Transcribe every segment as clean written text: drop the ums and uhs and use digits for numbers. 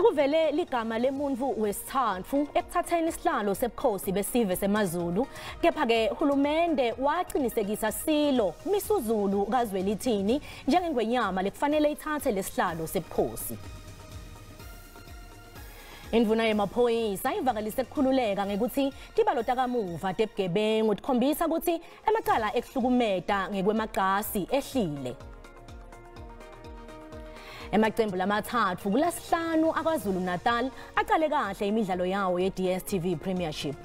Sekuvele ligama lemuntfu wesithathu ekuthatheni isihlalo sebukhosi besive semaZulu, kepha-ke hulumende waqinisekisa Silo Misuzulu kaZwelithini njengengwenyama lekufanele ithathe lesihlalo sebukhosi. Indvuna yemaphoyisa ivakalise kukhululeka ngekuthi tibalo takamuva tebugebengu tikhombisa ukuthi emacala ekuhlukumeta ngekwemacasi ehlile. Emacembu lamathathu kulasihlanu akwaZulu Natal aqale kahle imidlalo yawo ye-DStv Premiership.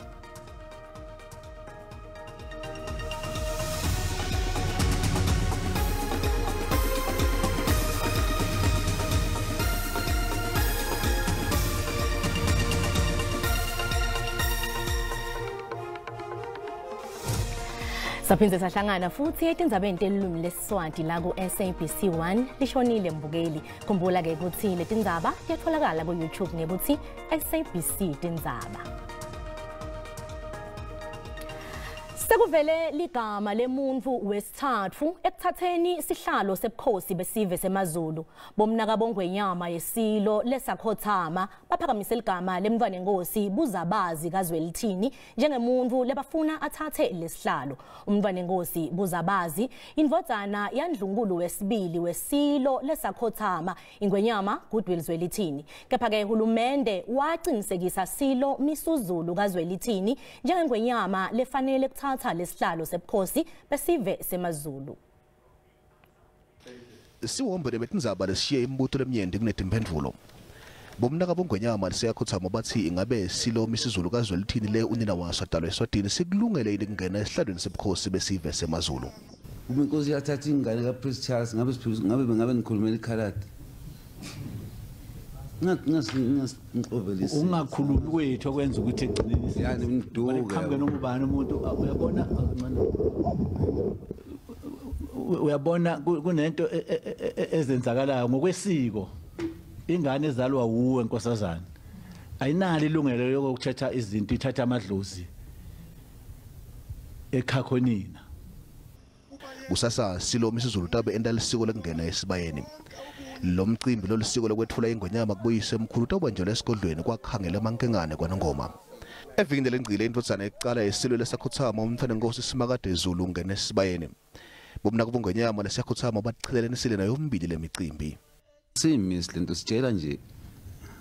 Saphindze sahlangana futhi etindzabeni telulwimi lesiSwati la ku-SABC 1 lishonile mbukeli. Khumbula ke ukuthi letindzaba tiyatholakala ku-YouTube ngekuthi SABC Tindzaba. Sekuvele ligama lemuntfu wesithathu ekuthatheni sihlalo sebukhosi besive semaZulu. Bomnaka bongwenyama yesilo lesakhothama baphakamise ligama lemntfwanenkosi Buzabazi kaZwelithini njengemuntfu lebafuna athathe lesihlalo. Umntfwanenkosi Buzabazi indvodzana yaNdlunkulu wesibili wesilo lesakhothama ingwenyama Goodwill Zwelithini. Kepha-ke hulumende waqinisekisa Silo Misuzulu kaZwelithini njengengwenyama lefanele kuthatha lesihlalo sebukhosi besive semaZulu. Siwombe betindzaba lesishiye imibuto leminyenti kunetimphendvulo. Bomnaka bongwenyama liseyakhothama bathi ingabe Silo Misuzulu kaZwelithini le unina waso adalwa eSwatini sikulungele yini kungena esihlalweni sebukhosi besive semaZulu. Uma inkosi yathatha ingane kaPrince Charles, ngabe siphila ngabe nikhulumela ikhaladi. Ngasixovelisa. Ungakhulumi kwethu okwenza ukuthi egcineni Yani ngiduke. Qhamuke noma ubani umuntu, uyabona kancane. Uyabona kunento ezenzakalayo ngokwesiko. Ingane ezalwa wuwe nkosazana ayinalo ilungelo lokuthatha izinto, ithatha amadlozi ekhakhonina. Kusasa Silo Misuzulu tabe enta lisiko lekungena esibayeni. Lo mcimbi lolisiko lokwetfula ingwenyama kubuyise emkhulu tawubanjelwa esigodlweni kwakhangela emankengane kwaNongoma. Evikini lengcile indvodzana ekucala yesilo lesakhothama umntfwanenkosi Simakade Zulu ungena esibayeni. Bomnaka bongwenyama lesakhothama bachilelenisile nayo yombili lemicimbi. Simisi lento sitshela nje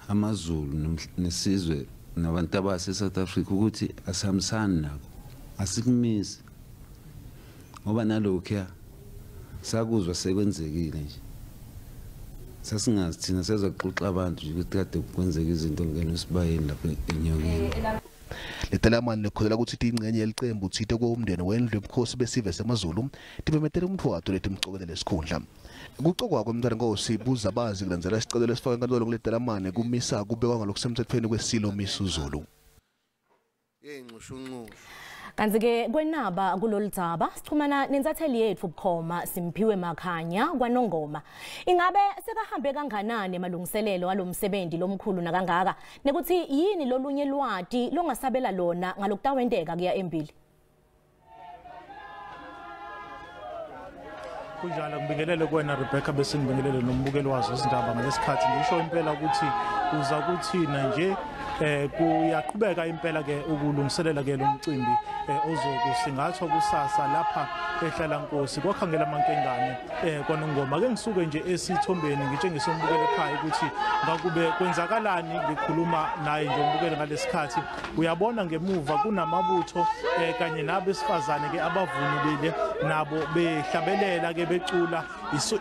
amaZulu nesizwe nabantu abase South Africa ukuthi asihambisani nako, asikumisi ngoba nalokhuya sakuzwa sekwenzekile nje. Sasingazi thina, sezoxoxa abantu nje ukuthi kade kwenzeka izinto ngena esibayeni lapha enyokeni. Letelamani lekholelwa ukuthi tingcenye yelicembu thite komndeni wendlu yobukhosi besive semaZulu timemetele umtfwato letimcokele lesikhundla. Kucokwa kwemntfwanenkosi Buzabazi kulandzela isicelo lesifakwe enkantolo kuletelamani kumisa kubekwa ngalokusemthethweni kwesilo Misuzulu. Kanti-ke kwenaba kulolu dzaba sichumana nensatheli yethu bukhoma Simphiwe Makhanya kwaNongoma. Ingabe sekahambe kanganani emalungiselelo alomsebenzi lomkhulu nakangaka nekuthi yini lolunye lwati longasabela lona ngalokutawenteka kuya embili? Kunjalo, ngibingelele kuwena Rebecca, bese ngibingelele nombukeli wazo izindaba ngalesikhathi. Ngisho impela ukuthi uza kuthina nje kuyaqhubeka impela ke ukulungiselela ke lo mcimbi ozokusingathwa kusasa lapha ehlala Nkosi kwakhangela amankengane kwaNongoma. Ke ngisuke nje esithombeni ngitshengise umbukeli ekhaya ukuthi ngakube kwenzakalani. Ngikhuluma naye nje umbukeli ngalesikhathi, uyabona ngemuva kunamabutho kanye nabesifazane ke abavunulile nabo behlabelela ke becula.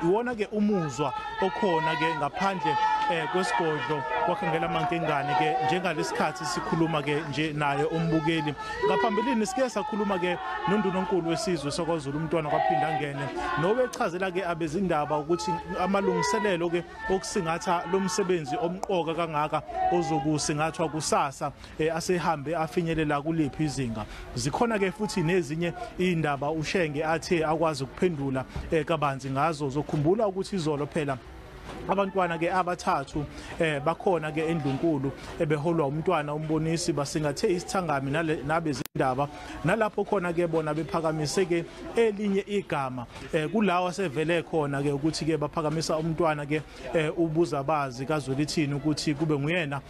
Iwona ke umuzwa okhona ke ngaphandle kwesigodlo kwakhangela amankengane ke njengalesikhathi sikhuluma ke nje naye umbukeli. Ngaphambilini sike sakhuluma ke noNdunankulu wesizwe sakwaZulu umntwana kwaphinda angene nobechazela ke abezindaba ukuthi amalungiselelo ke okusingatha lo msebenzi omqoka kangaka ozokusingathwa kusasa asehambe afinyelela kuliphi izinga. Zikhona ke futhi nezinye indaba uShenge athe akwazi ukuphendula kabanzi ngazo. Zokhumbula ukuthi izolo phela Abantwana ke abathathu bakhona ke endlunkulu ebeholwa umntwana umbonisi basingathe isithangami nabezindaba, nalapho khona ke bona bephakamise ke elinye igama kulawa sevele khona ke ukuthi ke baphakamisa umntwana ke uBuzabazi kaZwelithini ukuthi kube nguyena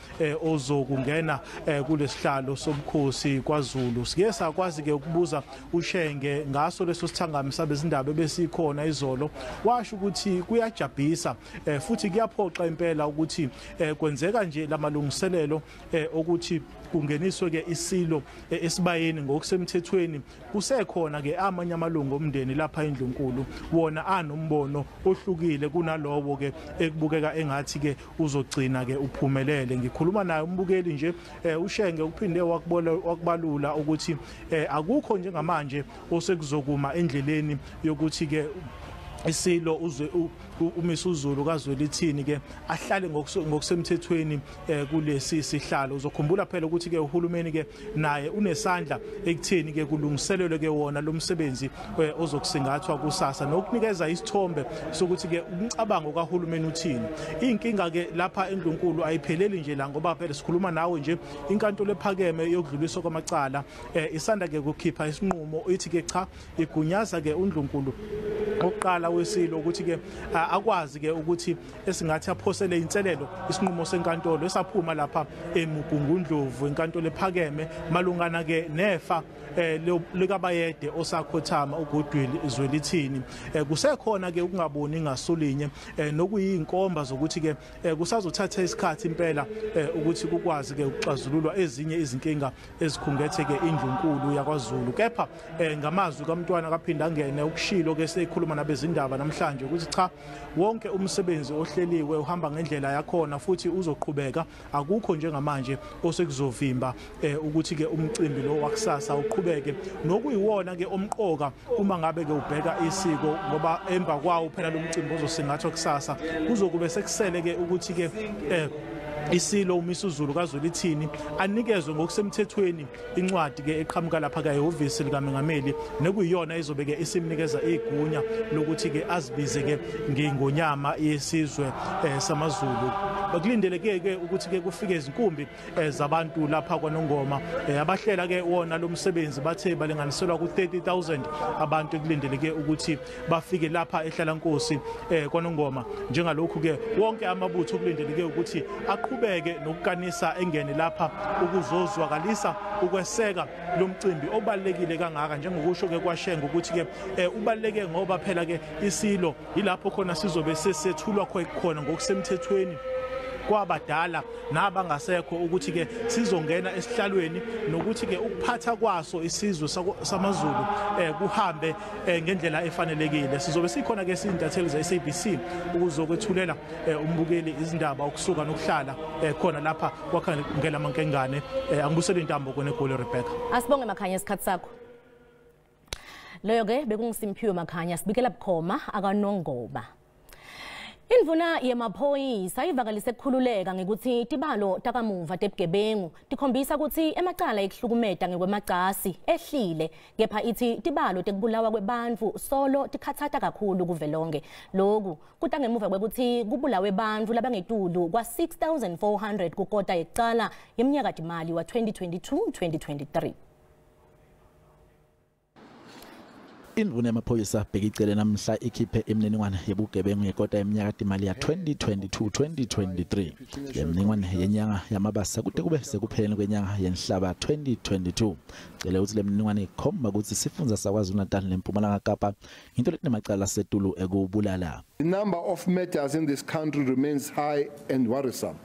ozokungena kulesihlalo sobukhosi kwaZulu. Sike sakwazi ke ukubuza uShenge ngaso leso sithangami sabezindaba ebesikhona izolo, washo ukuthi kuyajabhisa futhi kuyaphoxa impela ukuthi kwenzeka nje lamalungiselelo ukuthi kungeniswe ke isilo esibayeni ngokusemthethweni, kusekhona ke amanye amalungu omndeni lapha endlunkulu wona anombono ohlukile kunalowo ke ekubukeka engathi ke uzogcina ke uphumelele. Ngikhuluma naye umbukeli nje uShenge uphinde wakubalula ukuthi akukho njengamanje osekuzokuma endleleni yokuthi ke isilo uMisuzulu kaZwelithini ke ahlale ngokusemthethweni kulesi sihlalo. Uzokhumbula phela ukuthi ke uhulumeni ke naye unesandla ekutheni ke kulungiselelwe ke wona lo msebenzi ozokusingathwa kusasa, nokunikeza isithombe sokuthi ke umcabango kahulumeni uthini. Inkinga ke lapha endlunkulu ayipheleli nje la, ngoba phela sikhuluma nawe nje inkantolo ephakeme yokudluliswa kwamacala isanda ke kukhipha isinqumo ithi ke cha, igunyaza ke undlunkulu oqala wesilo ukuthi ke akwazi ke ukuthi esingathi aphosele inselelo isinqumo senkantolo esaphuma lapha eMgungundlovu inkantolo ephakeme malungana ke nefa likaBayede osakhothama uGoodwill Zwelithini. Kusekhona ke ukungaboni ngasolinye nokuyinkomba zokuthi ke kusazothatha isikhathi impela ukuthi kukwazi ke ukuxazululwa ezinye izinkinga ezikhungethe ke indlunkulu yakwaZulu. Kepha ngamazwi kaMntwana kaphinda ngene ukushilo ke sekhuluma nabezindaba namhlanje ukuthi cha, wonke umsebenzi ohleliwe uhamba ngendlela yakhona futhi uzoqhubeka, akukho njengamanje osekuzovimba ukuthi ke umcimbi lo wakusasa uqhubeke, nokuyiwona ke omqoka uma ngabe ke ubheka isiko, ngoba emva kwawo phela lo mcimbi ozosingathwa kusasa kuzokube sekusele ke ukuthi ke isilo uMisuzulu kaZwelithini anikezwe ngokusemthethweni incwadi ke eqhamuka lapha ka ehhovisi likaMengameli, nekuyiyona izobe ke isimnikeza igunya lokuthi ke azibize ke ngengonyama yesizwe samaZulu. Kulindeleke ke ukuthi ke kufike izinkumbi zabantu lapha kwaNongoma. Abahlela ke wona lo msebenzi bathe balinganiselwa ku 30,000 abantu ekulindeleke ukuthi bafike lapha eHlalankosi kwaNongoma. Njengalokhu ke wonke amabutho kulindeleke ukuthi aqhubeke nokukanisa engene lapha ukuzozwakalisa ukweseka lo mcimbi obalekile kangaka, njengokusho ke kwaShenge ukuthi ke ubaleke ngoba phela ke isilo yilapho khona sizobe sesethulwa khona ngokusemthethweni kwabadala nabangasekho ukuthi ke sizongena esihlalweni, nokuthi ke ukuphatha kwaso isizwe samaZulu kuhambe ngendlela efanelekile. Sizobe sikhona ke sizintatheli ze-SABC ukuzokwethulela umbukeli izindaba ukusuka nokuhlala khona lapha kwakhangela amankengane. Angibusele intambo kone Goli Rebecca. Asibonge Makhanya isikhathi sakho. Loyo ke bekunguSimphiwe Makhanya sibikela bukhoma akaNongoma. Indvuna yemaphoyisa ivakalise kukhululeka ngekuthi tibalo takamuva tebugebengu tikhombisa ukuthi emacala ekuhlukumeta ngekwemacasi ehlile, kepha ithi tibalo tekubulawa kwebantfu solo tikhatsata kakhulu kuvelonke. Lokhu kuta ngemuva kwekuthi kubulawe bantfu labangetulu kwa-6400 kukota yekucala yemnyakatimali wa-2022-2023. Indvuna yamaphoyisa Bheki Cele namhla ikhiphe imininingwane yebugebengu yekota yeminyakatimali ya 2022-2023. Le mininingwane yenyanga yamabasa kude kube sekupheleni kwenyanga yenhlaba 2022. Cele ukuthi le mininingwane ikhomba ukuthi sifundza saKwaZulu-Natal neMpumalanga Kapa into letinamacala setulu ekubulala. The number of murders in this country remains high and worrisome.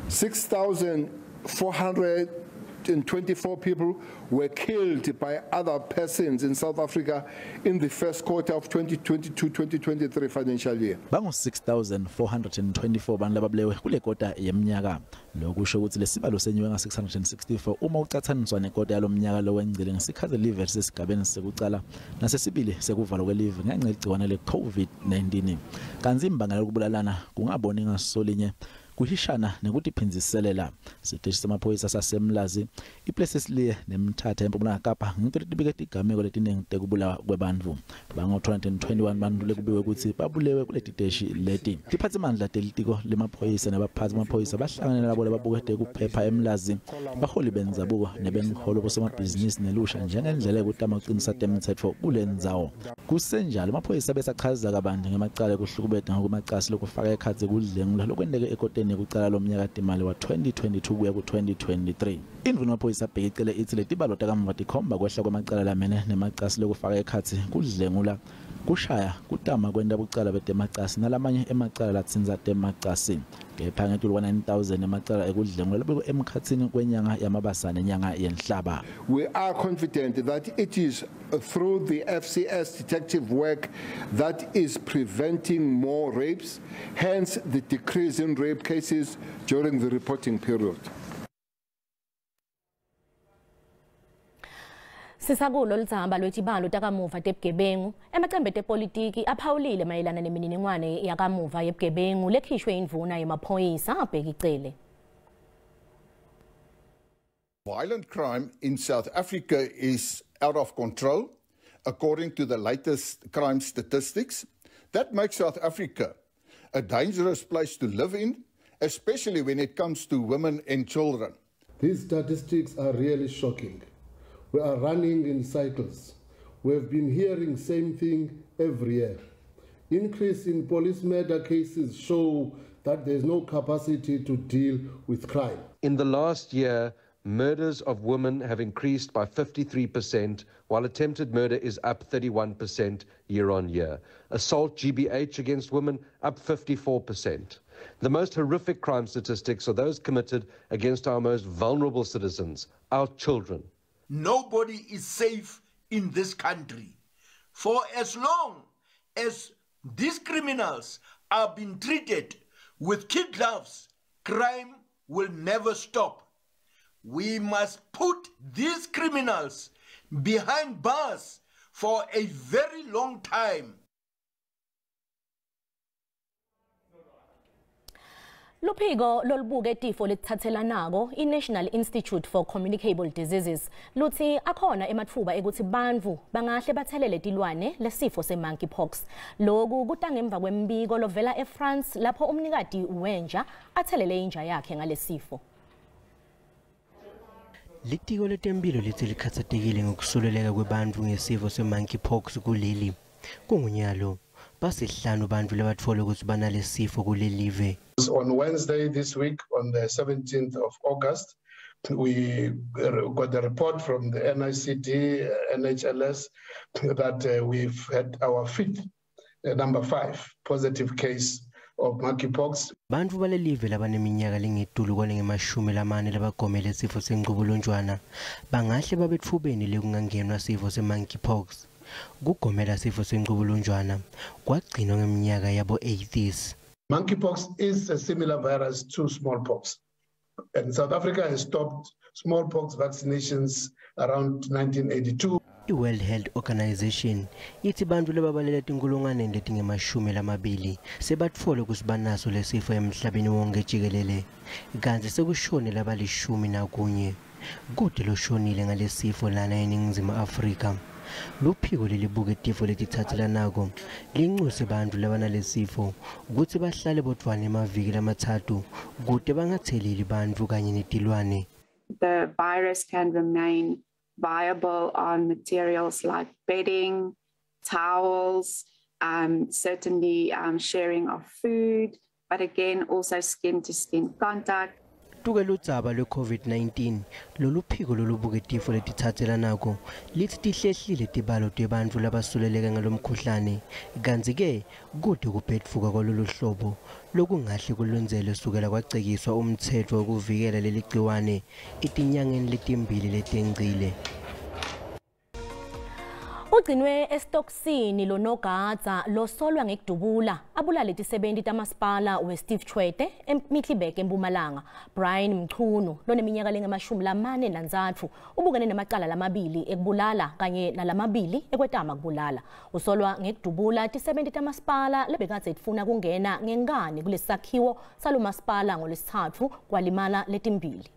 6,424 people were killed by other persons in South Africa in the first quarter of 2022-2023 financial year. Bangu 6,424 bantu lababulewe kule kota yeminyaka. Lokusho ukuthi lesibalo senyuke nga 664 uma ucathaniswa nekota yalomnyaka lowengcile ngesikhathi live sesigabeni sekucala nasesibili sekuvalwa kwelive ngenxa yegciwane le-COVID-19. Kanti imbangela yokubulalana kungaboni ngasolinye kuhishana nekutiphindziselela. Siteshi semaphoyisa saseMlazi, iPleseslie neMthatha eMpumalanga Kapa ngito letibike tigameko letiningi tekubulawa kwebantfu. Bango-221 bantfu lekubiwe kutsi babulewe kuletiteshi leti. Tiphatsimandla telitiko lemaphoyisa nebaphatsi bemaphoyisa bahlangene nalabo lababuke kuphepha eMlazi, baholi bendzabuko nebenkholo, bosomabhizinisi nelusha njengendlela yekutama kucinisa temtsetfo kulendzawo. Kusenjalo, amaphoyisa besachaza kabanti ngemacala ekuhlukubeta ngokwemacasi lokufaka ekhatsi kudlengula lokwenteke ekoteni yekucala lomnyaka timali wa-2022 kuya ku-2023. Indvuna yemaphoyisa Bheki Cele itsi letibalo takamuva tikhomba kwehla kwemacala lamene nemacasi lokufaka ekhatsi kudlengula, kushaya, kutama kwenta bucala betemacasi nalamanye emacala latsintsa temacasi. Kepha ngetulu kwa-9000 emacala ekudlengula labikwe emkhatsini kwenyanga yaMabasa nenyanga yeNhlaba. We are confident that it is through the FCS detective work that is preventing more rapes, hence the decrease in rape cases during the reporting period. Sisakulo ludzaba lwetibalo takamuva tebugebengu, emacembe tepolitiki aphawulile mayelana nemininingwane yakamuva yebugebengu lekhishwe indvuna yemaphoyisa Bheki Cele. Violent crime in South Africa is out of control, according to the latest crime statistics. That makes South Africa a dangerous place to live in, especially when it comes to women and children. These statistics are really shocking. We are running in cycles. We have been hearing same thing every year. Increase in police murder cases show that there is no capacity to deal with crime. In the last year, murders of women have increased by 53%, while attempted murder is up 31% year on year. Assault GBH against women up 54%. The most horrific crime statistics are those committed against our most vulnerable citizens, our children. Nobody is safe in this country. For as long as these criminals are being treated with kid gloves, crime will never stop. We must put these criminals behind bars for a very long time. Luphiko lolubuke tifo letitsatselanako i-National Institute for Communicable Diseases lutsi akhona ematfuba ekutsi bantfu bangahle bathelele tilwane lesifo se-monkeypox. Loku kuta ngemva kwembiko lovela eFrance lapho umnikati wenja athelele inja yakhe ngalesifo. Litiko letemphilo litsi likhatsatekile ngokusuleleka kwebantfu ngesifo se-monkeypox kuleli. Kungunyalo basihlanu bantfu labatfole kutsi banalesifo kulelive. On Wednesday this week, on the 17th of August, we got the report from the NICD, NHLS, that we've had our fifth, number 5, positive case of monkeypox. Bantfu balelive labaneminyaka lengetulu kwalengemashumi lamane labagomele sifo sengcubulunjwana bangahle babetfubeni lekungangenwa sifo se-monkeypox. Kugomela sifo sengcubulunjwana kwagcinwa ngeminyaka yabo 80s. Monkeypox is a similar virus to smallpox. And South Africa has stopped smallpox vaccinations around 1982. I-World Health Organization ithi bantfu lababalela tinkulungwane letingemashumi lamabili sebatfole kutsi banaso lesifo emhlabeni wonke jikelele, kantsi sekushone labalishumi nakunye. Kute loshonile ngalesifo lana eNingizimu Afrika. Luphiko lelibuke tifo letitsatselanako lincuse bantfu labanalesifo kutsi bahlale bodvwana emaviki lamathathu kute bangatheleli bantfu kanye netilwane. The virus can remain viable on materials like bedding, towels, certainly sharing of food, but again also skin to skin contact. Tuke ludzaba lwe-COVID-19 loluphiko lolubuke tifo letitsatselanako litsi tihlehlile tibalo tebantfu labasuleleka ngalomkhuhlane, kantsi-ke kute kubhedvuka kwalolu hlobo lokungahle kulondzelwe sukela kwacekiswa umtsetfo wekuvikela leligciwane etinyangeni letimbili letengcile. Ugcinwe esitokisini lonogadza losolwa ngekudubula abulale tisebenti tamasipala weSteve Tshwete eMiddelburg eMpumalanga. Brian Mchunu loneminyaka lengama-43 ubukene namacala lamabili ekubulala kanye nalamabili ekwetama kubulala. Usolwa ngekudubula tisebenti tamasipala lebekadze tifuna kungena ngenkani kulesakhiwo salomasipala ngolwesithathu kwalimala letimbili.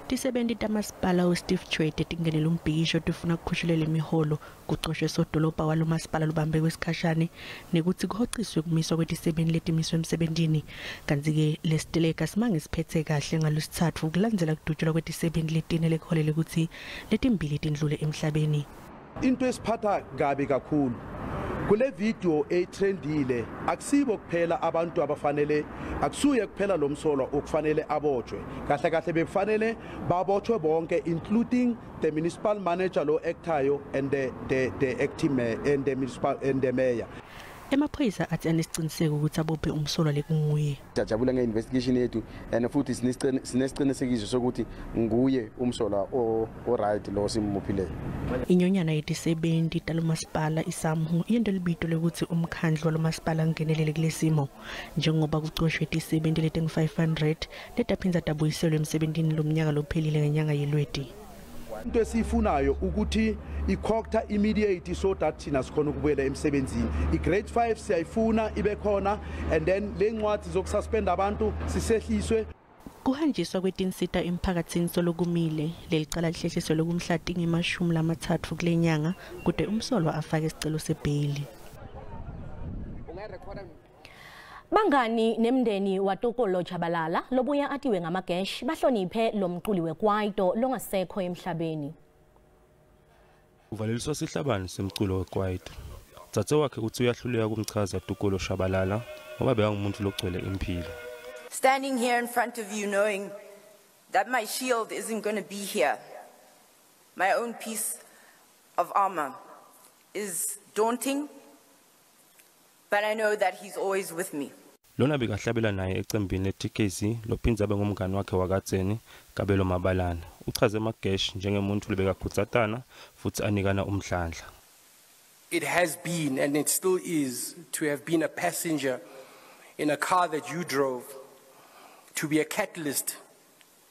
Tisebenti tamasipala weSteve Tshwete tingenele umbhikisho tifuna kukhushulelwa imiholo, kucoshwe sodolobha walomasipala lobambe kwesikhashane nekuthi kuhociswe kumiswa kwetisebenti letimiswe emsebentini. Kantsi-ke lesiteleka simange siphethe kahle ngalwesithathu kulandzela kudutshulwa kwetisebenti letine lekuholele kutsi letimbili tindlule emhlabeni. Into esiphatha kabi kakhulu kule video etrendile, akusibo kuphela abantu abafanele, akusuye kuphela lo msolwa okufanele abotshwe. Kahle kahle bekufanele babotshwe bonke, including the municipal manager lo actayo and the acting mayor and the municipal and the mayor. Emaphoyisa athi anesiciniseko ukuthi abophe umsolwa lekunguye. Siyajabula nge-investigation yethu and futhi sinesiqinisekiso sokuthi nguye umsolwa o-right lo simuphileyo. Inyonyana yetisebenti talomasipala iSAMWU yento libito lokuthi umkhandlu walomasipala ungenelele kulesimo njengoba kucoshwe tisebenti letingu-500 letaphindza tabuyiselwa emsebentini lomnyaka lophelile ngenyanga yeLweti. Into esiyifunayo ukuthi i-COGTA immediate so that thina sikhona ukubuyela emsebenzini. I-grade 5 siyayifuna ibe khona and then le ncwadi zokususpend abantu sisehliswe. Kuhanjiswa kwetinsita emphakathini solokumile. Leli cala lihlehliswe lokumhla tingu-30 kule nyanga kude umsolwa afake isicelo sebheyili. Bangani nemndeni waTokolo Chabalala lobuya atiwe ngamagesh bahloniphe lo mculi wekwaito longasekho emhlabeni. Uvaleliswa sihlabani semculo wekwaito. Dzadze wakhe uthi uyahluleka kumchaza Tokolo Shabalala ngoba bekangumuntu logcwele impilo. Standing here in front of you knowing that my shield isn't going to be here, my own piece of armor, is daunting, but I know that he's always with me. Lona bekahlabela naye ecembini le-TKZ lophindze abe ngumngani wakhe wakadzeni Kabelo Mabalane. Uchaze Magesh njengemuntu lobekakhutsatana futhi anikana umdlandla. It has been and it still is to have been a passenger in a car that you drove, to be a catalyst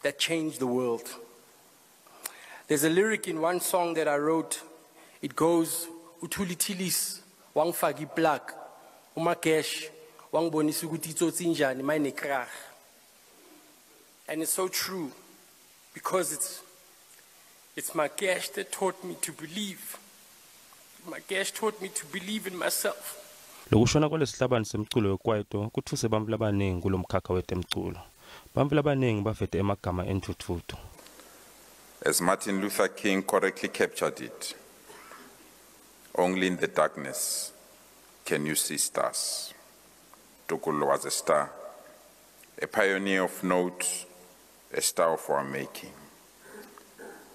that changed the world. There's a lyric in one song that I wrote. It goes, Uthulitilis wangifaka iplug, uMagesh wangibonisa ukuthi itsotsi injani mayinekrag. And it's so true, because it's Magesh that taught me to believe. Magesh taught me to believe in myself. Lokushona kwalesihlabani semculo wekwaito kutfuse bantfu labaningi kulomkhakha wetemculo. Bantfu labaningi bavete emagama entfutfuto. As Martin Luther King correctly captured it, only in the darkness can you see stars. Tokolo was a star, a pioneer of note, a star of our making.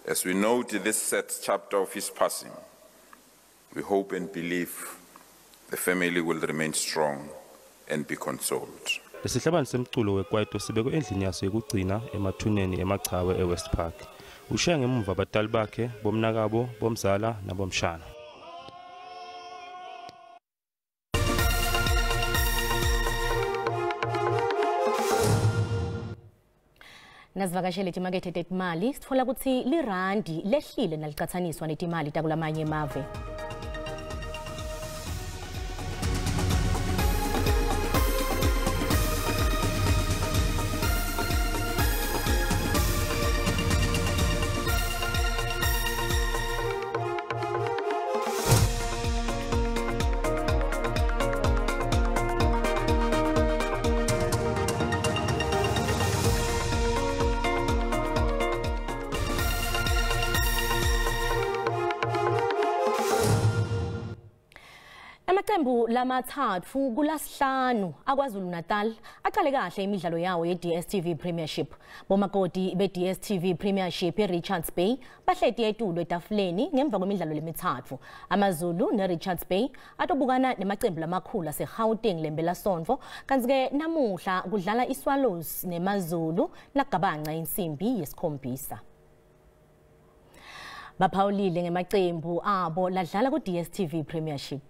As we note this sad chapter of his passing, we hope and believe the family will remain strong and be consoled. Lesihlabani semculo wekwaito sibekwe endlini yaso yekugcina emathuneni emachawe eWest Park. Ushiya ngemuva abatali bakhe, bomnakabo, bomzala nabomshana. Nasivakashele timakethe tetimali sitfola kutsi lirandi lehlile nalicatsaniswa netimali takulamanye emave. Amaqembu lamathathu kulasihlanu akwaZulu Natal aqale kahle imidlalo yawo ye-DStv Premiership. Bomakoti be-DStv Premiership eRichards Bay bahleti etulu etafuleni ngemva kwemidlalo lemithathu. AmaZulu neRichards Bay atobukana nemacembu lamakhulu aseGauteng lempelasonto, kanti-ke namuhla kudlala iSwallows nemaZulu nagabanca insimbi yesikhombisa. Baphawulile ngemacembu abo ladlala ku DStv Premiership.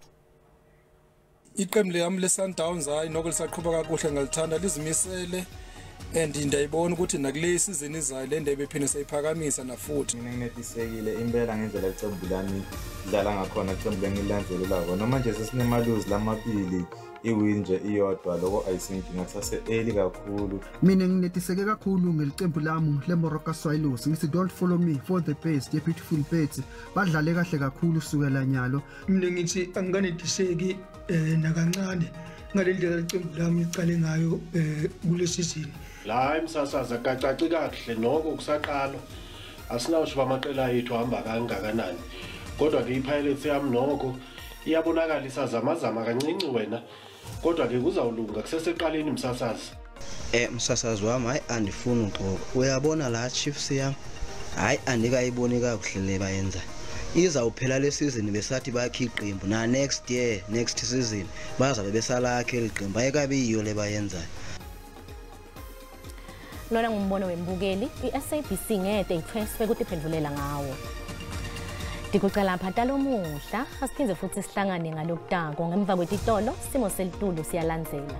Iqembu lami le-Sundowns, hayi noko lisaqhuba kakuhle, ngalithanda, lizimisele and ndiyayibona ukuthi nakule sizini izayo le ndebe iphinde seyiphakamisa nafuthi. Mina nginetisekile impela ngendlela icembu lami lidlala ngakhona, icembu lengilandzelelako, noma nje sesinemaluzi lamabili, iwin nje iyodwa, loko ayisinkinga, kusase-early kakhulu. Mina nginetiseke kakhulu ngelicembu lami leMoroka Swallows. Ngithi don't follow me for the best, the beautiful birds badlale kahle kakhulu sukela nyalo. Mina ngithi angikanetiseki nakancane ngale ndlela licembu lami licale ngayo kule season. La emsasaza akacaci kakuhle noko, kusaqalwa, asinawusho uba amaqela ethu ahamba kangakanani, kodwa ke iPirates yami noko iyabonakala isazamazama kancinci wena, kodwa ke kuzawulunga, kuseseqaleni msasazi. Msasazi wami, hayi andifuni uxoka, uyabona la Chiefs yami, hayi andikayiboni kakuhle le bayenzayo. Izawuphela le season besathi bakhe iqembu, na next year, next season bazabe besalakhe eli qembu, ayikabi yiyo le bayenzayo. Lona ngumbono wembukeli, i-SABC ngede ithweswe kutiphendulela ngawo. Ndikucela lapha talomuhla, asiphindze futhi sihlangane ngalokutako ngemva kwetitolo, simo selitulu siyalandzela.